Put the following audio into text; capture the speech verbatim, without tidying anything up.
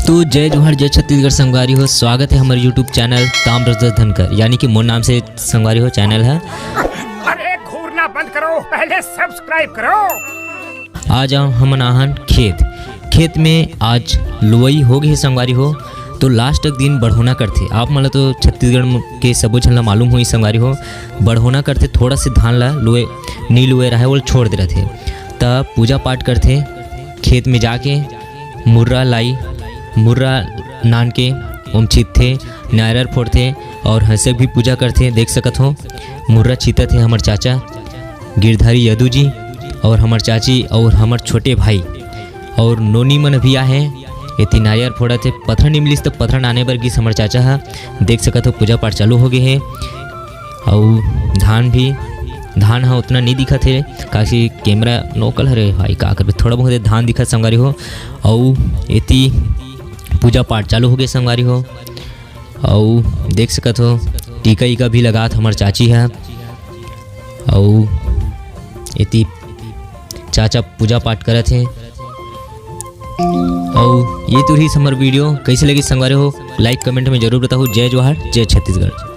तो जय जोहार, जय छत्तीसगढ़ संगवारी हो, स्वागत है हमर YouTube चैनल ताम्रध्वज धनकर, यानी कि मोर नाम से संगवारी हो चैनल है। अरे घूरना बंद करो, पहले सब्सक्राइब करो। आज हमन आहन खेत। खेत में आज लुवई हो गई है संगवारी हो। तो लास्ट तक दिन बढ़ोना करथे। आप मन ल तो छत्तीसगढ़ म-, के सबो झन ल मालूम होही संगवारी हो, बढ़ोना करथे, थोड़ा से धान ला लुए, नी लुए रहे, वो छोड़ दे रहथे। त पूजा पाठ करथे, खेत में जाके मुर्रा लाई, मुर्रा नान के ओम छीतथे, नारियल फोड़थे और हंसे भी पूजा करथे। देख सकत हो, मुर्रा छीतत हे हमर चाचा गिरधारी यदु जी और हमर चाची और हमर छोटे भाई और नोनी मन भी आहे। एती नारियल फोड़त हे, पथरा नी मिलिस त पथरा नाने बर गिस हमर चाचा ह। देख सकत हो, पूजा पाठ चालू हो गए हे। अउ धान भी, धान ह उतना नहीं दिखत हे, काशी कैमरा नोकल हरे भाई, का करबे, थोड़ा बहुत धान दिखत संगवारी हो। अउ एती पूजा पाठ चालू हो गए संगवारी हो। अउ देख सकत हो, टीका ईका भी लगात हमर चाची ह। अउ एती चाचा पूजा पाठ करत हे। अउ ये तो रही हमर वीडियो। कैसे लगी संगवारी हो, लाइक कमेंट में जरूर बताओ। जय जोहार, जय छत्तीसगढ़।